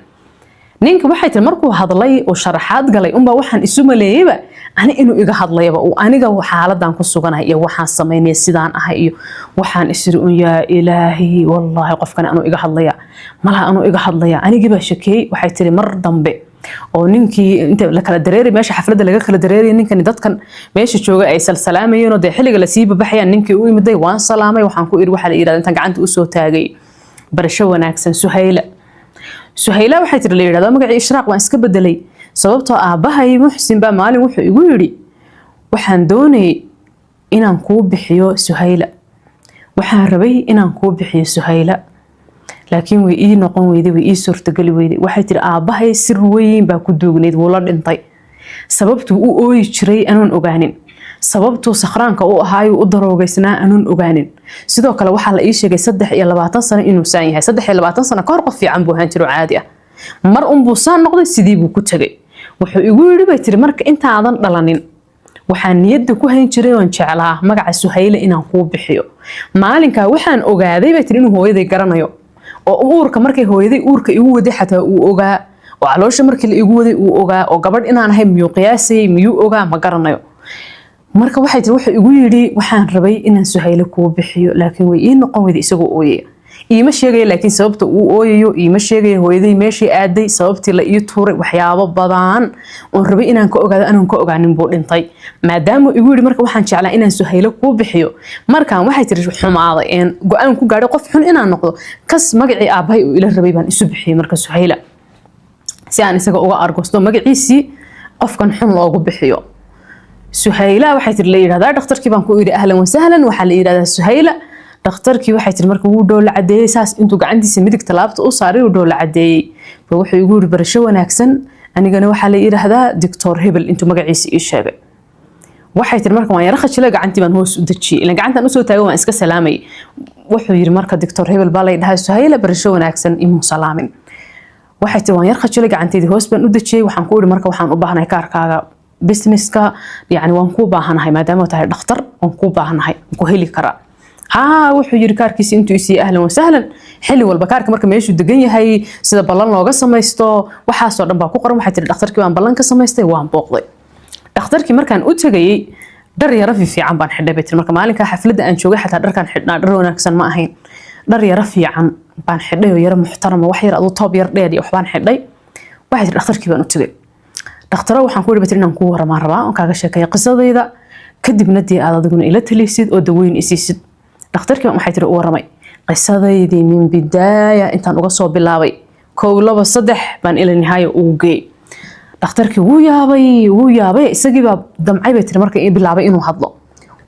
Ninka waxay tiri markuu hadlay oo sharaxaad galay unbaa waxaan isu maleeyeyba ani inuu iga hadlayaba, uu aniga xaaladan ku suganahay iyo waxaan samaynaya, sidaan ahay iyo waxaan isiri un, yaa Ilaahi, wallaahi qofkani anuu iga hadlaya malaha, anuu iga hadlaya. Anigii baa shakeeyey. Waxay tiri mar dambe oo ninkii inta la kala dareeray, meesha xafladda laga kala dareeray, ninkani dadkan meesha jooga ay salsalaamayeen oo dee xilliga lasii babaxayaan, ninkii u imiday, waan salaamay. Waxaan ku iri, waxaa la yidhahda, intaan gacanta usoo taagay, "Barasho wanaagsan, Suhayla." Suhayla waxay tiri la yidhahdaa magacii Ishraaq waan iska bedelay, sababtoo aabbahay Muxsin baa maalin wuxuu igu yidhi, "Waxaan doonayay inaan kuu bixiyo Suhayla, waxaan rabay inaan kuu bixiyo Suhayla, laakiin way ii noqon weyday, way ii suurtageli weyday." Waxay tiri aabbahay sir weyn baa ku duugnayd, wuu la dhintay. Sababtuu u ooyi jiray anuun ogaanin, sababtuu sakhraanka u ahaayuu u daroogaysnaa anuun ogaanin. Sidoo kale waxaa la ii sheegay 23 sano inuu saan yahay. 23 sano ka hor qof fiican buu ahaan jiro, caadi ah. Mar unbuu saan noqday, sidii buu ku tegay. Wuxuu igu yidhi, bay tiri, marka intaadan dhalanin waxaan niyadda ku hayn jiray oon jeclaa magaca Suhayle inaan kuu bixiyo. Maalinkaa waxaan ogaaday, bay tiri, inuu hooyaday garanayo, oo uurka markay hooyaday uurka igu waday xataa uu ogaa, oo caloosha markii la igu waday uu ogaa, oo gabadh inaan ahay miyuu qiyaasayay, miyuu ogaa, ma garanayo. Marka waxay tiri wuxuu igu yidhi, "Waxaan rabay inaan Suhayle kuu bixiyo, laakiin way ii noqon weyday." Isagoo ooyaya iima sheegaya, laakiin sababta uu ooyayo iima sheegaya, hooyaday meeshii aaday, sababtii la ii tuuray, waxyaabo badan oon rabay inaan ka ogaado anoon ka ogaanin buu dhintay. Maadaama igu yidhi marka, "Waxaan jeclaa inaan Suhaylo kuu bixiyo," markaan waxay tiri xumaaday een go-aan ku gaadhay qof xun inaan noqdo, kas magacii aabbahay uu ila rabay baan isu bixiyey marka Suhayla, si aan isaga uga argosto magaciisii qofkan xun loogu bixiyo. Suhayla waxay tiri la yidhahdaa. Dhakhtarkii baan ku yidhi, "Ahlan wasahlan, waxaa la yidhahdaa Suhayla." Dhakhtarkii waxay tiri marka wuu dhoola cadeeyey, saas intuu gacantiisa midig talaabta u saaray uu dhoola cadeeyey ba wuxuu igu yidhi, "Barasho wanaagsan, anigana waxaa la yidhaahdaa Doctor Hebel." Intuu magaciisa ii sheegay, waxay tiri marka waan yara khajilay, gacantii baan hoos u dejiyey, ilan gacantaan usoo taagay waan iska salaamayay. Wuxuu yidhi marka, "Doctor Hebel baa lay dhahay, Suhayla, barasho wanaagsan." Imuu salaamin. Waxay tiri waan yar khajilay, gacanteydii hoos baan u dejiyey. Waxaan ku idhi marka, "Waxaan u baahanahay kaarkaaga businesska, yani waan kuu baahanahay, maadaama tahay dhakhtar waan kuu baahanahay, waan ku heli karaa?" Haa, wuxuu yiri. Kaarkiisi intuu isiiyey, "Ahlan wasahlan, xilli walba." Kaarka marka meeshuu degan yahay, sida ballan looga samaysto, waxaasoo dhan baa ku qoran. Waxay tiri dhakhtarkii baan ballan ka samaystay, waan booqday dhakhtarkii. Markaan u tegayey dhar yara fiican baan xidhay, bay tiri. Marka maalinkaa xafladda aan joogay xataa dharkaan xidhnaa dhar wanaagsan ma ahayn. Dhar yara fiican baan xidhay oo yara muxtarama, wax yar aduu toob yar dheer iyo waxbaan xidhay. Waxay tiri dhakhtarkii baan u tegay. "Dhakhtaro," waxaan ku yidhi, bay tiri, "inaan kuu waramaan rabaa oon kaaga sheekeeya qisadayda, kadibna dee aad adiguna ila talisid oo daweyn isiisid." Dhakhtarkii waxay tiri u waramay qisadaydii min bidaaya intaan uga soo bilaabay, kow, laba, saddex baan ila nihaaya ugu geeyey. Dhakhtarkii wuu yaabay, wuu yaabay. Isagii baa damcay, bay tiri, marka bilaabay inuu hadlo.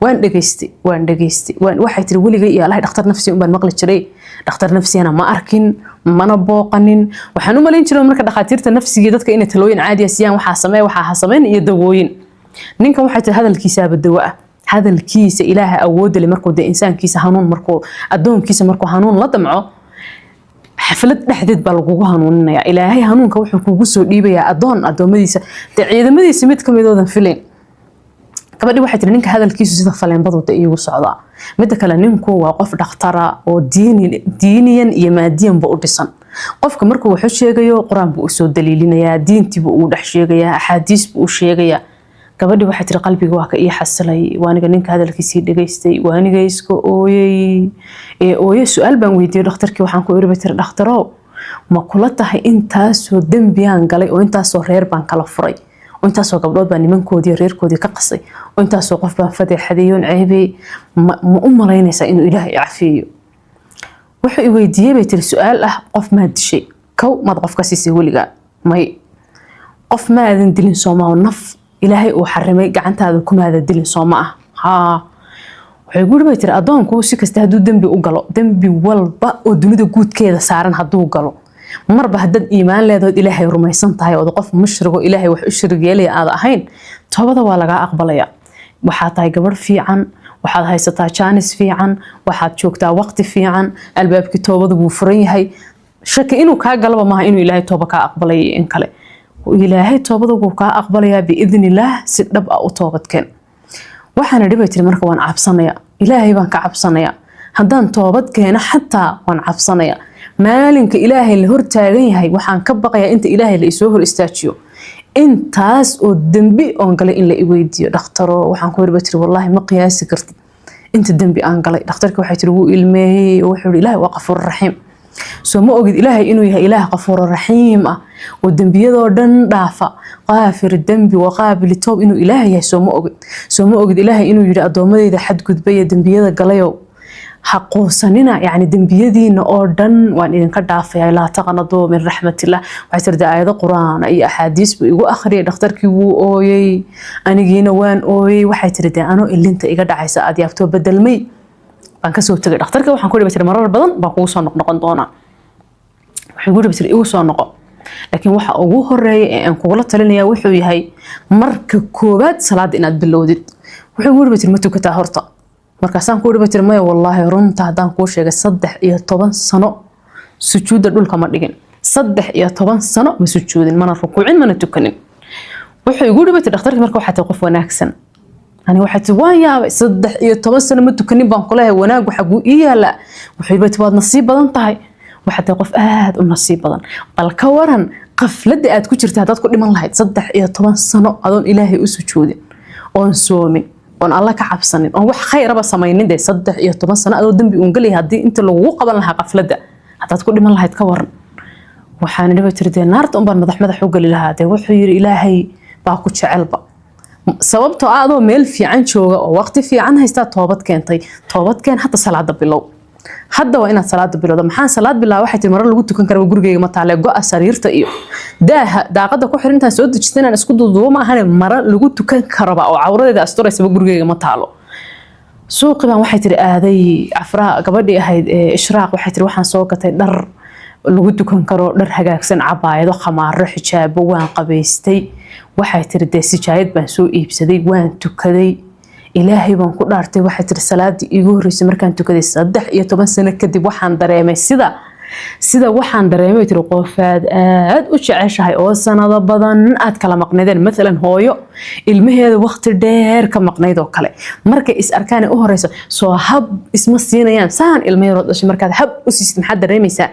Waan dhegaystay, waan dhegaystay, waan. Waxay tiri weligay iyo Allahay dhakhtar nafsi unbaan maqli jiray, dhakhtar nafsiyana ma arkin, mana booqanin. Waxaan u malayn jiray marka dhakhaatiirta nafsigii dadka inay talooyin caadiya siiyaan, waxaa samee, waxaa ha sameyn, iyo dawooyin. Ninkan waxay tiri hadalkiisaaba dawo ah, hadalkiisa Ilaaha awoodda leh markuu dee insaankiisa hanuun, markuu addoonkiisa markuu hanuun la damco, xaflad dhexdeed baa lagugu hanuuninaya. Ilaahay hanuunka wuxuu kugu soo dhiibayaa addoon addoommadiisa dee ciidamadiisa mid ka midoodan filayn. Gabadhii waxay tiri ninka hadalkiisu sida faleenbadu de iigu socdaa. Midda kale, ninku waa qof dhakhtara oo diini, diiniyan iyo maadiyanba u dhisan. Qofka markuu wax u sheegayo Qur-aan buu usoo daliilinayaa, diintiibuu ugu dhex sheegayaa, axaadiis buu u sheegayaa. Gabadhii waxay tiri qalbiga waa ka ii xasilay, waaniga ninka hadalkiisii dhegaystay, waaniga iska ooyey ee ooye. Su-aal baan weydiiyey dhakhtarkii. Waxaan ku iri, bay tiri, "Dhakhtarow, ma kula tahay intaasoo dembiyaan galay oo intaasoo reer baan kala furay oo intaasoo gabdhood baa nimankoodii reerkoodii ka qasay oo intaasoo qof baan fadeexadeeyey oon ceebey, ma u malaynaysaa inuu Ilaahay cafiyeeyo?" Wuxuu i weydiiyey, bay tiri, su-aal ah, "Qof maad dishay? Kow maad qof ka siisay weligaa?" "May." "Qof maadan dilin soomaa? Naf Ilaahay uu xarimay gacantaada kumaada dilin, sooma ah?" "Haa." Waxay guri, bay tiri, "Addoonku si kasta hadduu dembi u galo, dembi walba oo dunida guudkeeda saaran hadduu galo, marba haddaad iimaan leedahood Ilaahay rumaysan tahay ood qof mushrigo Ilaahay wax u shirig yeelaya aada ahayn, toobada waa lagaa aqbalaya. Waxaad tahay gabadh fiican, waxaad haysataa jaanis fiican, waxaad joogtaa waqti fiican, albaabkii toobada wuu furan yahay. Shaki inuu kaa galaba maaha inuu Ilaahay tooba kaa aqbalaya in kale. Ilaahay toobada wuu kaa aqbalayaa biidnillaah, si dhab ah u toobadkeen." Waxaana dhibay tiri marka waan cabsanaya, Ilaahay baan ka cabsanaya. Haddaan toobad keeno xataa waan cabsanaya. Maalinka Ilaahay la hortaagan yahay, waxaan ka baqayaa inta Ilaahay la isoo hor istaajiyo intaas oo dembi oon galay in la iweydiiyo. Dhakhtaro, waxaan ku yiri, tiri, wallaahi ma qiyaasi kartid inta dembi aan galay. Dhakhtarka, waxay tiri, wuu ilmeeyey oo wuxuu yiri, "Ilaahay waa qafuur raxiim. Soo ma ogid Ilaahay inuu yahay Ilaah qafuur raxiim ah oo dembiyadoo dhan dhaafa, qaafir dembi wa qaabil toob inuu Ilaahay yahay? Soo ma ogid? Soo ma ogid Ilaahay inuu yidhi, addoommadeyda xadgudbay ee dembiyada galayow, ha quusanina, yacni dembiyadiina oo dhan waan idinka dhaafaya, laa taqnaduu min raxmatillah." Waxay tiri, aayado Quraan iyo axaadiis buu igu akhriyay dhakhtarkii. Wuu ooyey, anigiina waan ooyey. Waxay tiri, dee anoo ilinta iga dhacaysa, aad yaabtoo bedelmay, baan kasoo tegay dhakhtarka. Waxaan ku dhibi tiri, marar badan baan kugu soo noqnoqon doonaa. Waxay ku dhibi tiri, igu soo noqo, laakiin waxa ugu horeeya ee aan kugula talinaya wuxuu yahay marka koowaad salaada inaad bilowdid. Wuxuu igu dhibi tiri, ma tukataa horta? Markaasaan ku dhibi tiri, maya, wallaahi runta haddaan kuu sheegay, 13 sano sujuudda dhulka ma dhigin. 13 sano ma sujuudin, mana rukuucin, mana tukanin. Wuxuu igu dhibi tiri dhakhtarkii, marka waxaa tahay qof wanaagsan. Ani, waxay tiri, waan yaabay. 13 sano ma tukanin baan kuleeyahay, wanaag xaguu ii yaalaa? Wuxuu ihi, waad nasiib badan tahay, waxaad tahay qof aad u nasiib badan. Bal ka waran qafladda aad ku jirta haddaad ku dhiman lahayd, 13 sano adoon Ilaahay u sujuudin, oon soomin, oon Alla ka cabsanin, oon wax khayraba samaynin, dee 13 sano adoo dembi uun gelaya, haddii inta lagugu qaban lahaa qafladda haddaad ku dhiman lahayd, ka waran? Waxaan dhiba tiri, dee naarta unbaan madax madax u geli lahaa. Dee wuxuu yiri, Ilaahay baa ku jecelba, sababtoo ah adoo meel fiican jooga oo waqti fiican haystaa toobad keentay. Toobad keen hadda, salaada bilow hadda, waa inaad salaada bilowda. Maxaan salaad bilaaba? Waxay tiri, maro lagu tukan karaba gurigeyga ma taale. Go-a sariirta iyo daaha daaqada ku xiran intaan soo dejista inaan isku duuduubo ma ahane, maro lagu tukan karaba oo cawradeeda asturaysaba gurigeyga ma taalo. Suuqi baan, waxay tiri, aaday. Cafraha gabadhii ahayd ee Ishraaq, waxay tiri, waxaan soo gatay dhar lagu tukan karo, dhar hagaagsan, cabaayado, khamaaro, xijaabo. Waan qabaystay, waxay tiri, dee sijaayad baan soo iibsaday, waan tukaday. Ilaahay baan ku dhaartay, waxay tiri, salaadii iigu horreysay markaan tukaday 13 sano kadib, waxaan dareemay sida waxaan dareemay, tiri, qofaad aad u jeceshahay oo sanado badan aad kala maqnaydeen, maalan hooyo ilmaheeda waqti dheer ka maqnayd oo kale, markay is arkaan u horeyso, soo hab isma siinayaan? Saan ilma yaroo dhashay markaad hab u siisid, maxaad dareemaysaa?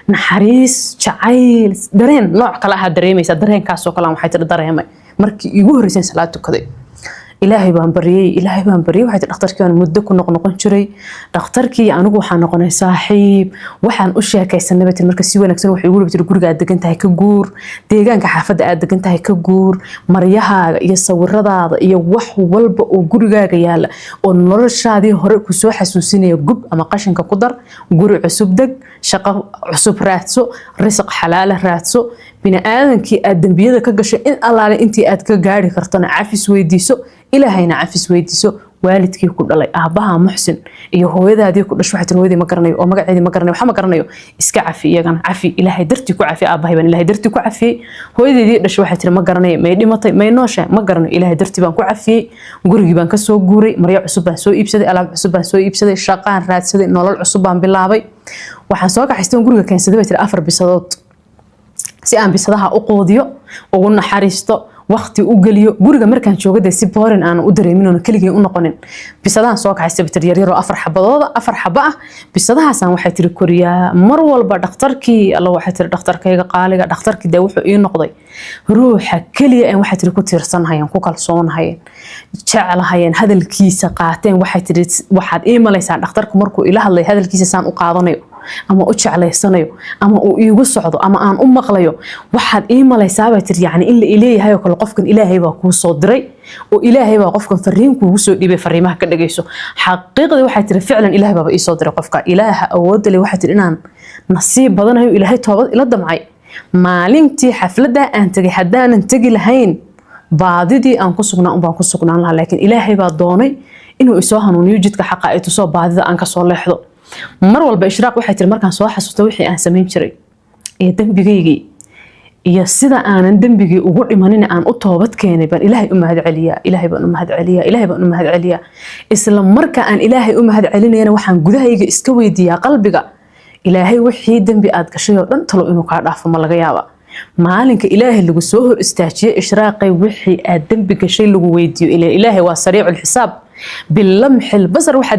Naxariis, jacayl, dareen nooc kale ahaa dareemaysaa. Dareenkaasoo kale waxay tiri dareemay markii iigu horreysay salaad tukaday. Ilaahay baan baryay, Ilaahay baan baryay. Waxay tiri, dhakhtarkii baan muddo ku noqnoqon jiray. Dhakhtarkii anigu waxaan noqonay saaxiib, waxaan u sheekaysanay, bay tiri, marka si wanaagsan. Waxay igu tiri, guriga aad degan tahay ka guur, deegaanka xaafadda aad degan tahay ka guur, maryahaaga iyo sawiradaada iyo wax walba oo gurigaaga yaala oo noloshaadii hore kusoo xasuusinaya gub ama qashinka ku dar. Guri cusub deg, shaqo cusub raadso, risaq xalaala raadso, bini aadankii aad dembiyada ka gashay in allaale intii aad ka gaari kartona cafis weydiiso, Ilaahayna cafis weydiiso. Waalidkii ku dhalay, aabbaha Muxsin iyo hooyadaadii ku dhashay, waxay tiri, hooyadii ma garanayo oo magaceedii ma garanayo, waxa ma garanayo, iska cafi, iyagana cafi, Ilaahay dartii ku cafi. Aabbahay baan Ilaahay dartii ku cafiyey. Hooyadeedii dhashay, waxay tiri, ma garanayo, may dhimatay, may nooshahay, ma garanayo, Ilaahay dartii baan ku cafiyey. Gurigii baan kasoo guuray, maryo cusub baan soo iibsaday, alaab cusub baan soo iibsaday, shaqaan raadsaday, nolol cusub baan bilaabay. Waxaan soo kaxaystay oon guriga keensaday, bay tiri, afar bisadood si aan bisadaha u quudiyo, ugu naxariisto, waqti u geliyo. Guriga markaan joogo dee si boring aan u dareemin oona keligay u noqonin. Bisadahan soo kaxaystay, bay tiri, yaryaroo afar xabadooda, afar xaba ah. Bisadahaasaan, waxay tiri, koriyaa mar walba. Dhakhtarkii alla, waxay tiri, dhakhtarkayga qaaliga, dhakhtarkii dee wuxuu ii noqday ruuxa keliya aan, waxay tiri, ku tiirsanahayeen, ku kalsoonahayeen, jeclahayeen, hadalkiisa qaateen. Waxay tiri, waxaad ii malaysaa dhakhtarku markuu ila hadlay hadalkiisa saan u qaadanayo ama u jeclaysanayo ama uu iigu socdo ama aan u maqlayo, waxaad ii malaysaa, bay tiri, yacni in la ileeyahay oo kale, qofkan Ilaahay baa kuu soo diray oo Ilaahay baa qofkan fariin kuugu soo dhiibay, fariimaha ka dhagayso. Xaqiiqdii, waxay tiri, ficlan Ilaahay baaba ii soo diray qofka. Ilaaha awoodda leh, waxay tiri, inaan nasiib badanayo, Ilaahay toobad ila damcay. Maalintii xafladdaa aan tegay, haddaanan tegi lahayn, baadidii aan ku sugnaa unbaan ku sugnaan lahaa, laakiin Ilaahay baa doonay inuu isoo hanuuniyo, jidka xaqa ay tusoo, baadida aan kasoo leexdo. Mar walba Ishraaq, waxay tiri, markaan soo xasuusto wixii aan samayn jiray iyo dembigaygii iyo sida aanan dembigii ugu dhimanin aan u toobad keenay, baan Ilaahay u mahad celiyaa, Ilaahay baan u mahad celiyaa, Ilaahay baan u mahad celiyaa. Isla marka aan Ilaahay u mahad celinayana, waxaan gudahayga iska weydiiyaa qalbiga, Ilaahay wixii dembi aad gashay oo dhan talo inuu kaa dhaafo ma laga yaaba? Maalinka Ilaahay lagu soo hor istaajiyey, Ishraaqay, wixii aad dembi gashay lagu weydiiyo, Ilaahay waa sariicul xisaab, bilamxil basar waxaa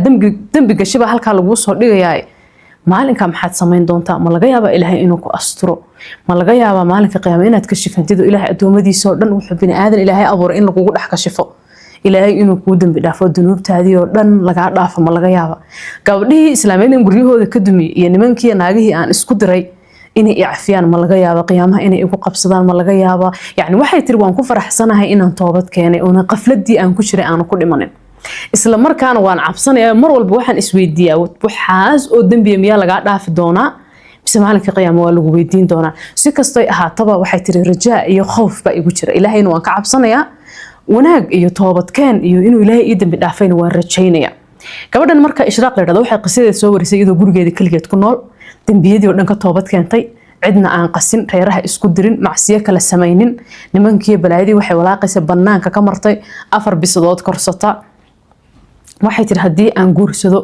dembi gashay baa halkaa laguu soo dhigayaa. Maalinka maxaad samayn doontaa? Ma laga yaabaa Ilaahay inuu ku asturo? Ma laga yaabaa maalinka qiyaama inaad ka shifantid oo Ilaahay addoommadiisa oo dhan, wuxuu bini aadan Ilaahay abuuray, in lagugu dhex kashifo, Ilaahay inuu kuu dambi dhaafo, dunuubtaadii oo dhan lagaa dhaafo? Ma laga yaaba gabdhihii islaameed in guryahooda ka dumiyey iyo nimankii naagihii aan isku diray inay i cafiyaan? Ma laga yaaba qiyaamaha inay igu qabsadaan? Ma laga yaaba? Yani waxay tiri, waan ku faraxsanahay inaan toobad keenay oona qafladii aan ku jiray aanu ku dhimanin. Isla markaana waan cabsanayaa. Mar walba waxaan isweydiiyaa, waxaas oo dembiya miyaa lagaa dhaafi doonaa mise maalinka qiyaama waa lagu weydiin doonaa? Si kastoy ahaataba, waxay tiri, rajaa iyo khowf baa igu jira. Ilaahayna waan ka cabsanayaa, wanaag iyo toobadkeen iyo inuu Ilaahay ii dembi dhaafayna waan rajaynaya. Gabadhan marka Ishraaq la yidhahdo waxay qisadeed soo warisay iyadoo gurigeeda keligeed ku nool, dembiyadii oo dhan ka toobad keentay, cidna aan qasin, reeraha isku dirin, macsiyo kala samaynin, nimankii balaayadii waxay walaaqaysa banaanka ka martay, afar bisadood korsata. Waxay tiri, haddii aan guursado,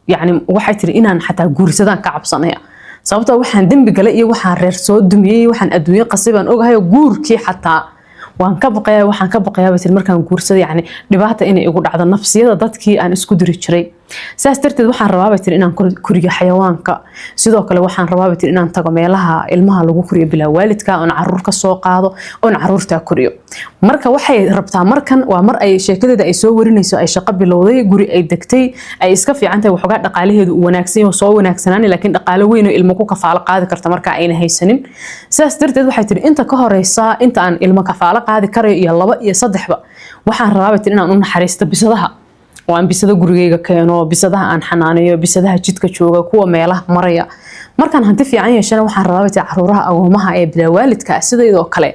yani waxay tiri, inaan xataa guursadaan ka cabsanaya, sababtoo waxaan dembi galay iyo waxaan reer soo dumiyey, waxaan adduunyo qasay baan ogahay. Guurkii xataa waan ka baqayaa. Waxaan ka baqayaa, bay tiri, markaan guursado, yani dhibaata inay igu dhacdo, nafsiyada dadkii aan isku diri jiray. Saas darteed waxaan rabaa, bay tiri, inaan koriyo xayawaanka. Sidoo kale waxaan rabaa, bay tiri, inaan tago meelaha ilmaha lagu koriyo bilaa waalidka, oon caruur ka soo qaado, oon caruurtaa koriyo. Marka waxay rabtaa, markan waa mar ay sheekadeeda ay soo warinayso, ay shaqo bilowday, guri ay degtay, ay iska fiican tahay, waxoogaa dhaqaalaheedu uu wanaagsan yahay, soo wanaagsanaan, laakiin dhaqaalo weyn oo ilmo ku kafaalo qaadi karta marka ayna haysanin. Saas darteed waxay tiri, inta ka horeysa inta aan ilmo kafaalo qaadi karayo iyo laba iyo saddexba, waxaan rabaa, bay tiri, inaan u naxariisto bisadaha oo aan bisado gurigeyga keeno, bisadaha aan xanaaneeyo, bisadaha jidka jooga, kuwa meelaha maraya. Markaan hanti fiican yeeshana, waxaan rabaa, bay tiri, caruuraha agoomaha ee bilaa waalidka ah sidaydoo kale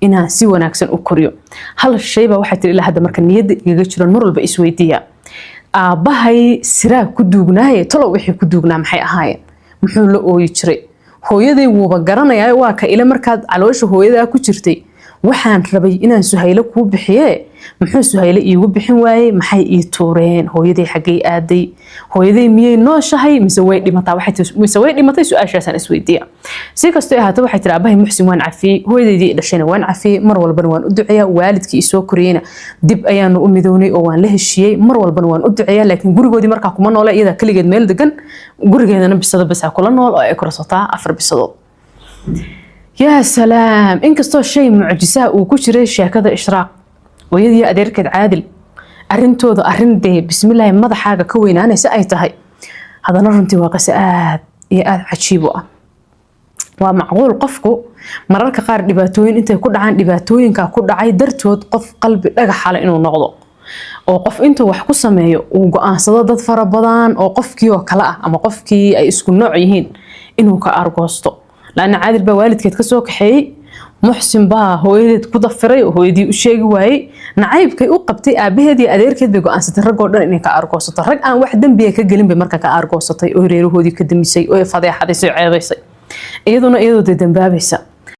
inaan si wanaagsan u koriyo. Hal shayba, waxay tiri, ilaa hadda marka niyadda igaga jiran, mar walba isweydiiya: aabbahay siraa ku duugnaaye, talow wixii ku duugnaa maxay ahaayeen? Muxuu la ooyi jiray? Hooyaday wuuba garanayaa, waa ka ile markaad caloosha hooyadaa ku jirtay waxaan rabay inaan Suhaylo kuu bixiye, muxuu Suhaylo iigu bixin waayey? Maxay ii tuureen? Hooyaday xaggay aaday? Hooyaday miyay nooshahay mise way dhimataa? Waxay tiri, mise way dhimatay? Su-aashaasaan isweydiiya. Si kastoo ahaata, waxay tiri, aabahay Muxsin waan cafiyey, hooyadeydii i dhashayna waan cafiyey, mar walbana waan u duceeyaa. Waalidkii isoo koriyeyna dib ayaanu u midownay oo waan la heshiiyey, mar walbana waan u duceeyaa. Laakiin gurigoodii markaa kuma noole, iyadaa keligeed meel degan, gurigeedana bisado basaa kula nool oo ay korsataa, afar bisadood. Yaa salaam! Inkastoo shay mucjisaha uu ku jiray sheekada Ishraaq, hooyadii adeerkeed Caadil arrintooda arrin dee bismillaahi madaxaaga ka weynaanaysa ay tahay, haddana runtii waa qiso aad iyo aad cajiib u ah. Waa macquul qofku mararka qaar dhibaatooyin intay ku dhacaan, dhibaatooyinka ku dhacay dartood, qof qalbi dhagaxale inuu noqdo, oo qof intuu wax ku sameeyo uu go-aansado dad fara badan oo qofkii oo kale ah ama qofkii ay isku nooc yihiin inuu ka argoosto. Laanna Caadil baa waalidkeed ka soo kaxeeyey, Muxsin baa hooyadeed ku dafiray oo hooyadii u sheegi waayey. Nacaybkay u qabtay aabaheed iyo adeerkeed bay go-aansatay raggoo dhan inay ka argoosato. Rag aan wax dembiga ka gelin bay marka ka argoosatay oo reerahoodii ka damisay oo fadeexadaysay oo ceebaysay, iyaduna iyadoo dee dambaabaysa.